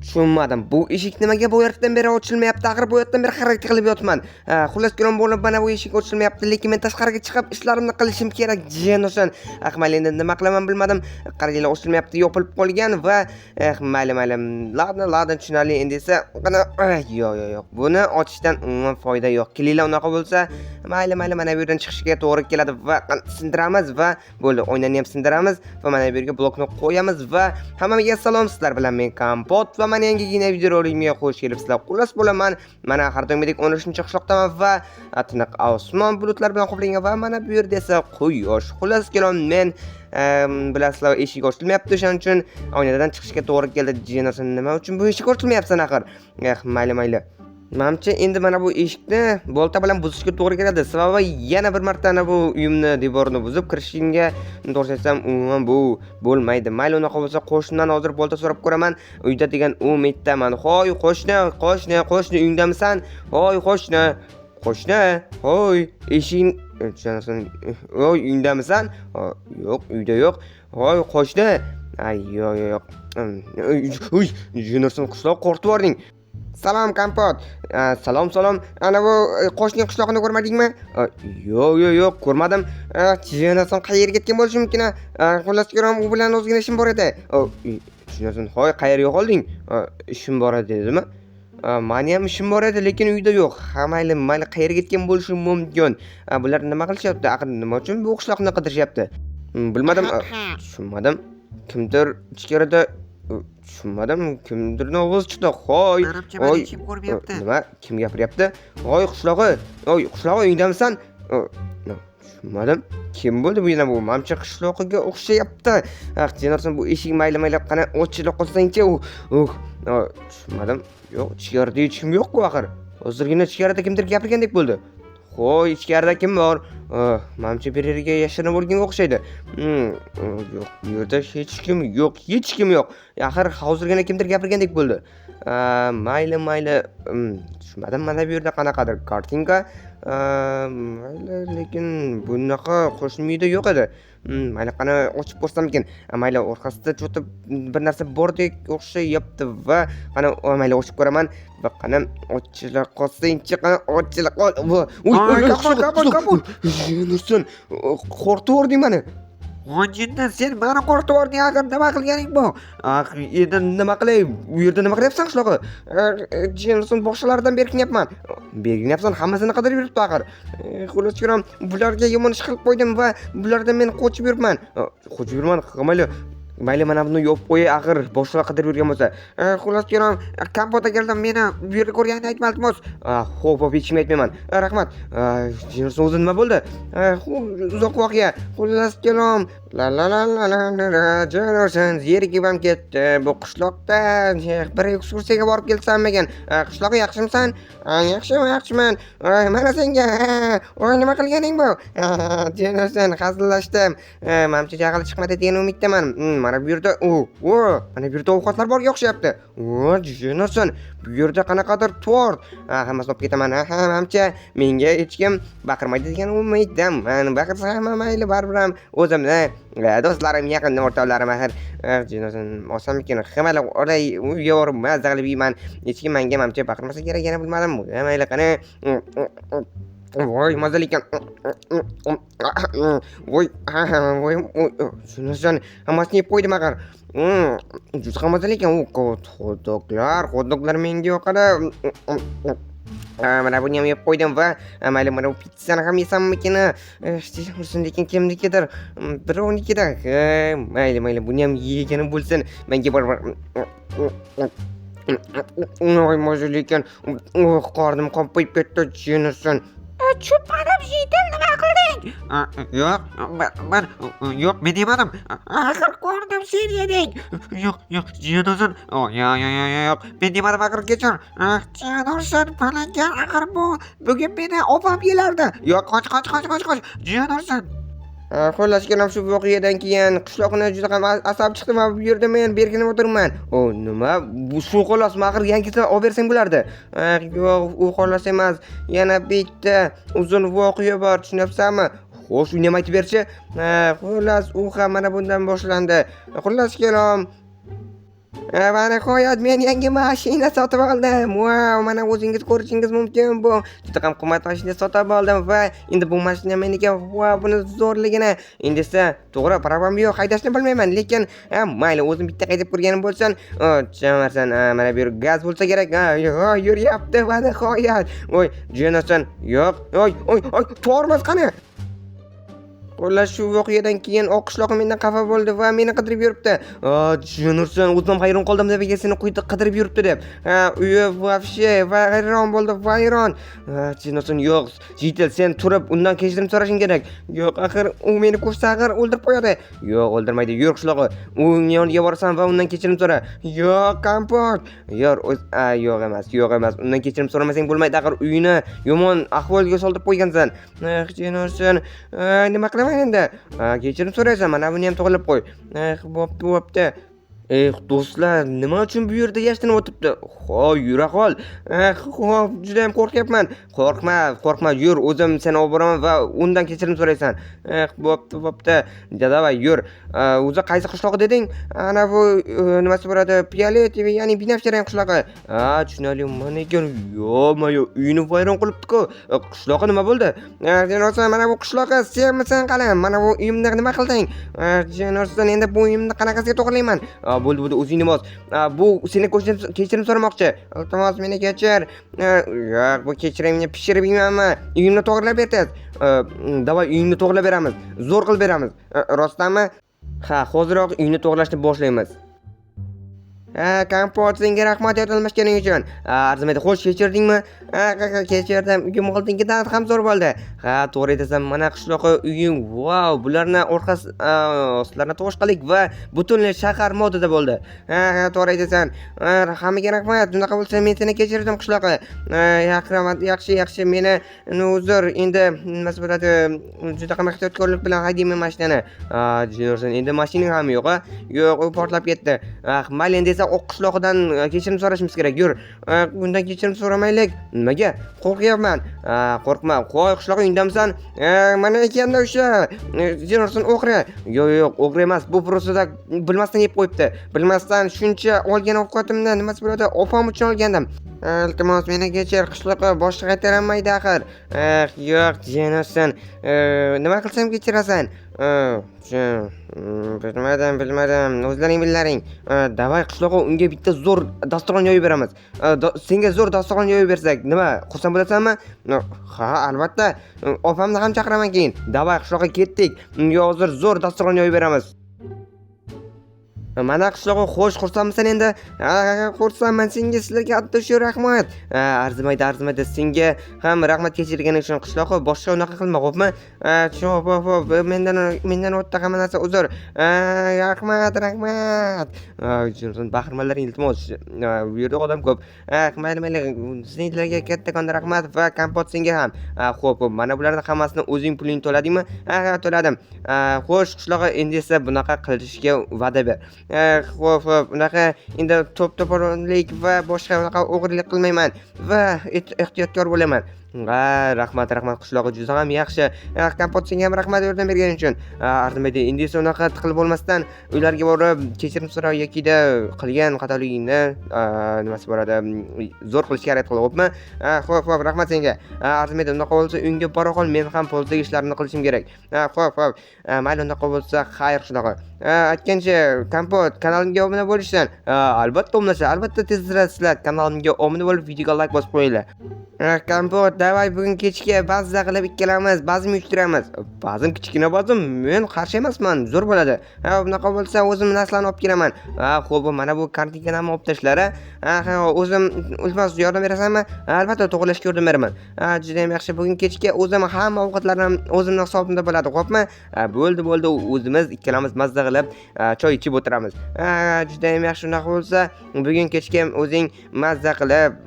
Tushunmadim. Bu eshik nimaga bu yerdan beri ochilmayapti? Axir bu yerdan beri harakat qilib yotman. Xullas kalom bo'lib, mana bu eshik ochilmayapti, lekin men tashqariga chiqib ishlarimni qilishim kerak. Jiyan. Ah, mayli, endi nima qilaman bilmadim. Qaranglar, ochilmayapti, yopilib qolgan va mayli, mayli. Ладно, ладно, tushunarli. Endi esa qana, yo'q, yo'q, yo'q. Buni ochishdan umuman foyda yo'q. Kelinglar, unaqa bo'lsa, mayli, mayli, mana bu yerdan chiqishga to'g'ri keladi va sindiramiz va bo'ldi, oynani ham sindiramiz va mana bu yerga blokni qo'yamiz va hammaga salom, sizlar bilan men Kompot va mana yangigina videorolikimga xush kelibsizlar. Xullas bo'laman. Mana har doimgidek 13-qishloqdaman va tiniq osmon bulutlar bilan qoplangan va mana bu yerda esa quyosh. Xullas kalom, men bilasizlar, eshik ochilmayapti, o'shaning uchun oynadan chiqishga to'g'ri keldi. Jiyan, nima uchun bu eshik ochilmayapti axir? Eh, mayli, mayli. Manimcha, endi mana bu eshikni bolta bilan buzishga to'g'ri keladi. Sababi yana bir marta ana bu uyimni devorini buzib kirishimga, to'g'risini aytsam, umuman bu bo'lmaydi. Mayli, unaqa bo'lsa qo'shnidan hozir bolta so'rab ko'raman. Uyda degan umiddaman. Hoy, qo'shni, qo'shni, qo'shni, uyingdamisan? Hoy, qo'shni, qo'shni, hoy, eshiging. Oy, uyingdamisan? Yo'q, uyda yo'q. Hoy, qo'shni. Ay, yo'q, yo'q, yo'q. Uy, Jiyan, qishloq, qo'rqitib yubording. Salom, Kompot. Salom, salom. Ana bu qo'shni qishloqni ko'rmadingmi? Yo'q, yo'q, yo'q, ko'rmadim. Jiyan, qayerga ketgan bo'lishi mumkin? Xullas kalom, u bilan ozgina ishim bor edi. Jiyan, hoy, qayerga yo'qolding? Ishim bor edi dedimi? Mani ham ishim bor edi, lekin uyda yo'q. Ha, mayli, mayli, qayerga ketgan bo'lishi mumkin? Bular nima qilishyapti? Axir nima uchun bu qishloqni qidirishyapti? Bilmadim, tushunmadim. Kimdir ichkarida, tushunmadim, kimdirni ovozi chiqdi. Hoy, Manimcha, meni hoy. hech kim ko'rmayapti. Nima? Kim gapiryapti? Hoy, qishlog'i. Hoy, qishlog'i, uyingdamisan? Tushunmadim. Kim bo'ldi bu yana bu? Manimcha, qishlog'iga o'xshayapti. Ah, Jenarson, bu eshik mayli, mayli, qani ochila qolsangchi. Uh, tushunmadim. Yo'q, ichkarida hech kim yo'q-ku axir. Hozirgina ichkarida kimdir gapirgandek bo'ldi. Hoy, ichkarida kim bor? Manimcha, bir yerga yashirinib olganga o'xshaydi. Yo'q, bu yerda hech kim yo'q, hech kim yo'q. Axir hozirgina kimdir gapirgandek bo'ldi. Mayli, mayli. Tushunmadim, mana bu yerda qanaqadir kartinka. Mayli, lekin bunaqa qo'shni uyda yo'q edi. Mayli, qani ochib ko'rsamkin. Mayli, orqasida cho'tib bir narsa bordek o'xshayapti va qani, mayli, ochib ko'raman va qani ochila qolsangchi, qani ochila qol. Va uy, Ay, uy, Kompot, Kompot, Kompot. Nursin, qo'rqitib yubording mani. G'onjindan sen mani qo'rqitib yubording, axir nima qilganing bu? Ah, endi nima qilay? U yerda nima qilyapsan, qishlog'i? Jenson, bog'chalardan berkinyapman. Berkinyapsan, hammasini qidirib yuribdi axir. Xullas kalom, bularga yomon ish qilib qo'ydim va bulardan men qochib yuribman. Qochib yuribman, mayli. Mayli, mana buni yopib qo'yay, axir boshqalar qidirib yurgan bo'lsa. Xullas kalom, Kompot keldim, meni bu yerda ko'rganingni aytma, iltimos. Xo'p, xo'p, hech kimga aytmayman. Rahmat. Jenson, o'zi nima bo'ldi? Xo'p, uzoq voqea. Xullas kalom, la la la la la la la, Jenson, zerikib ham ketdi. Bu qishloqda bir ekskursiyaga borib kelsammikan? Qishloq, yaxshimisan? Yaxshiman, yaxshiman. Mana senga. Oy, nima qilganing bu? Jenson, hazillashdim. Manimcha, jahli chiqmadi degan umiddaman. Mana bu yerda, o, mana bu yerda ovqatlar borga o'xshayapti. O, Jenson, bu yerda qanaqadir tort. Hammasini olib ketaman. Ha, manimcha, menga hech kim baqirmaydi degan umiddaman. Baqirsa ham mayli, baribir ham o'zimni do'stlarim, yaqin o'rtoqlarim axir. Jenson, olsammikin? Ha, mayli, olay, uyga borib mazza qilib yeyman. Hech kim menga, manimcha, baqirmasa kerak, yana bilmadim. Ha, mayli, qani. Voy, mazali ekan. Voy, voy, shunisi hammasini yeb qo'ydim axir. Juda ham mazali ekan. U xotdoglar, xotdoglar menga yoqadi. Mana buni ham yeb qo'ydim va mayli, mana bu pitssani ham yesammikin? Lekin kimnikidir? Birovnikida. Mayli, mayli, buni ham yeganim bo'lsin. Menga baribir. Voy, mazali ekan. Qornim qompayib ketdi, jinisin. Cho'ponim Jitil, nima qilding? Yo'q, men yo'q, men yemadim. Axir ko'rdim, sen yeding. Yo'q, yo'q, Jiyanursin. Yo'q, yo'q, yo'q, yo'q, men yemadim axir, kechir. Jiyanursin, palangan axir bu. Bugun meni opam kelardi. Yo'q, qoch, qoch, qoch, qoch, qoch. Jiyanursin. Xullas kalom, shu voqeadan keyin qishloqni juda ham asab chiqdim va bu yerda men berkinib o'tiribman. O, nima? Bu shu xolosmi? Axir yangisini olib bersang bo'lardi. Yo'q, u xolos emas. Yana bitta uzun voqea bor, tushunyapsanmi? Xo'sh, uni ham aytib berchi. Xullas, u ham mana bundan boshlandi. Xullas kalom, Va nihoyat men yangi mashina sotib oldim. Vau, mana o'zingiz ko'rishingiz mumkin, bu juda ham qimmat mashina sotib oldim va endi bu mashina meniki. Vau, buni zo'rligini. Endi esa to'g'ri, права m yo'q, haydashni bilmayman, lekin mayli, o'zim bitta haydab ko'rganim bo'lsin. Tushunaversan, mana bu yer gaz bo'lsa kerak. Ha, yuryapti va nihoyat. Voy, jiyanarsan, yo'q. Oy, oy, oy, tormoz qani? Xullas, shu voqeadan keyin oq qishlog'i mendan xafa bo'ldi va meni qidirib yuribdi. Tushunursan, o'zim ham hayron qoldim, nimaga seni quyida qidirib yuribdi deb. Ha, uyi вообще vayron bo'ldi, vayron. Tushunursan, yo'q, Jitel, sen turib undan kechirim so'rashing kerak. Yo'q, axir u meni ko'rsa axir o'ldirib qo'yadi. Yo'q, o'ldirmaydi. Yur, qishlog'i. Uning yoniga borasan va undan kechirim so'ra. Yo'q, kompot. Yo'q, yo'q emas, yo'q emas. Undan kechirim so'ramasang bo'lmaydi, axir uyini yomon ahvolga soldirib qo'ygansan. Tushunursan, nima qilaman endi? Kechirim so'raysan, mana buni ham to'g'rilab qo'y. Eh, bo'pti, bo'pti. Eh, do'stlar, nima uchun bu yerda yashirinib o'tiribdi? Ho'p, yura qol. Eh, xo'p, juda ham qo'rqyapman. Qo'rqma, qo'rqma, yur, o'zim seni olib boraman va undan kechirim so'raysan. Eh, bo'pti, bo'pti. Давай, yur. O'zi qaysi qishloq deding? Ana bu nimasi bo'ladi? Фиолетовый, ya'ni binafsha rang qishlog'i. Ha, tushunarli. Mana ekan, yo-moyo, uyini vayron qilibdi-ku. Qishlog'i nima bo'ldi? Janosan, mana bu qishlog'i senmisan qalam? Mana bu uyimni nima qilding? Janosan, endi bu uyimni qanaqasiga to'g'rilayman? Bo'ldi, bo'ldi, o'zingni bos. Bu seni kechirim so'ramoqchi. Iltimos, meni kechir. Yo'q, bu kechirimni pishirib yeymanmi? Uyimni to'g'rilab ber tez. Давай, uyingni to'g'rilab beramiz. Zo'r qilib beramiz. Rostdanmi? Ha, hoziroq uyni to'g'rilashni boshlaymiz. Ha, kompot, senga rahmat yordamlashganing uchun. Ha, arzimaydi. Xo'sh, kechirdingmi? Ha, kechirdim. Uyim oldingidan ham zo'r bo'ldi. Ha, to'g'ri aytasan. Mana qishloqqa uying. Vau, bularni orqasi ostlarini to'shqalik va butunlay shahar modida bo'ldi. Ha, to'g'ri aytasan. Ha, hammaga rahmat. Unaqa bo'lsa men seni kechirdim, qishloqqa. Ha, yaxshi, rahmat, yaxshi, yaxshi. Meni uzr, endi nimasi bo'ladi? Juda ham ehtiyotkorlik bilan haydayman mashinani. Ha, tushunarsan, endi mashinang ham yo'q, a? Yo'q, u portlab ketdi. Ah, mayli, endi esa oq qishlog'idan kechirim so'rashimiz kerak. Yur. Undan kechirim so'ramaylik. Nimaga? Qo'rqyapman. Qo'rqma. Qo'y, qishlog'i, uyingdamisan? Mana ekanda o'sha. Jinorsan, o'g'ri. Yo'q, yo'q, o'g'ri emas. Bu просто bilmasdan yeb qo'yibdi. Bilmasdan shuncha olgan ovqatimni nimasi bo'ladi? Opam uchun olgandim. Iltimos, meni kechir, qishloqqa boshqa qaytarolmaydi axir. Eh, yo'q, jinorsan. Nima qilsam kechirasan? Bilmadim, bilmadim. O'zlaring bilaring. Давай, qishlog'i, unga bitta zo'r dasturxon yoyib beramiz. Senga zo'r dasturxon yoyib bersak, nima, xursand bo'lasanmi? Ha, albatta. Opamni ham chaqiraman keyin. Давай, qishlog'i, ketdik. Unga hozir zo'r dasturxon yoyib beramiz. Mana, qishlog'i, xo'sh, xursandmisan endi? Ha, xursandman senga, sizlarga hatto shu rahmat. Ha, arzimaydi, arzimaydi. Senga ham rahmat kechirganing uchun, qishlog'i, boshqa unaqa qilma, xo'pmi? Ha, xo'p, xo'p, xo'p, mendan o'tdi hamma narsa, uzr. Ha, rahmat, rahmat. Ha, baqirmalaring, iltimos. Ha, bu yerda odam ko'p. Ha, mayli, mayli, sizlarga kattakon rahmat va kompot senga ham. Ha, xo'p, xo'p, mana bularni hammasini o'zing pulingni to'ladingmi? Ha, to'ladim. Ha, xo'sh, qishlog'i, endi esa bunaqa qilishga va'da ber. Xo'p, xo'p, unaqa endi to'p-to'poronlik va boshqa unaqa o'g'rilik qilmayman va ehtiyotkor bo'laman. Ha, rahmat, rahmat, qishlog'i, juda ham yaxshi. Kompot, senga ham rahmat yordam berganing uchun. Ha, arzimaydi. Endi esa unaqa tiqilib bo'lmasdan uylarga borib kechirim so'ra yokida qilgan xatoligingni nimasi bo'ladi, zo'r qilishga harakat qil, xo'pmi? Ha, xo'p, xo'p, rahmat senga. Ha, arzimaydi. Unaqa bo'lsa uyingga bora qol, men ham pozdagi ishlarimni qilishim kerak. Ha, xo'p, xo'p. Ha, mayli, unaqa bo'lsa xayr, qishlog'i. Ha, aytgancha, kompot, kanalimga obuna bo'lishsan. Ha, albatta obuna, albatta tezroq sizlar kanalimga obuna bo'lib, videoga like bosib qo'yinglar. Ha, kompot, давай bugun kechga bazza qilib ikkalamiz bazm uyushtiramiz. Bazm, kichkina bazm, men qarshi emasman, zo'r bo'ladi. Ha, bunaqa bo'lsa o'zim narsalarni olib kelaman. Ha, xo'p, mana bu kartinkani ham olib tashlar, ha. Ha, o'zim, iltimos, yordam berasanmi? Ha, albatta to'g'rilashga yordam beraman. Ha, juda ham yaxshi. Bugun kechga o'zim hamma ovqatlarim o'zimni hisobimda bo'ladi, xo'pmi? Ha, bo'ldi, bo'ldi, o'zimiz ikkalamiz mazza qilib choy ichib o'tiramiz. Ha, juda ham yaxshi. Unaqa bo'lsa bugun kechga o'zing mazza qilib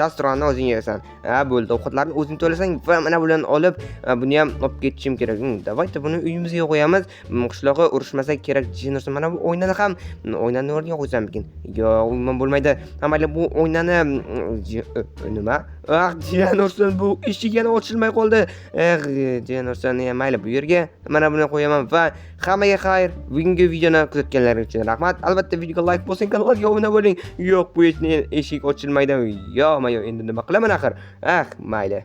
dasturxonni o'zing yeysan. Ha, bo'ldi, ovqatlarni o'zing to'lasang va mana bularni olib, buni ham olib ketishim kerak. Давайте buni uyimizga qo'yamiz. Qishlog'i, urushmasak kerak. Narsa, mana bu oynani ham, oynani o'rniga qo'ysammikin? Yo'q, umuman bo'lmaydi. Ha, mayli, bu oynani nima? Ah, jiyan ursin, bu eshik yana ochilmay qoldi. Eh, jiyan ursin, mayli, bu yerga mana buni qo'yaman va Hammaga xayr. Bugungi videoni kuzatganlaringiz uchun rahmat. Albatta videoga like bosing, kanalga obuna bo'ling. Yo'q, bu eshik ochilmaydi. Yo, endi nima qilaman axir? Ah, mayli.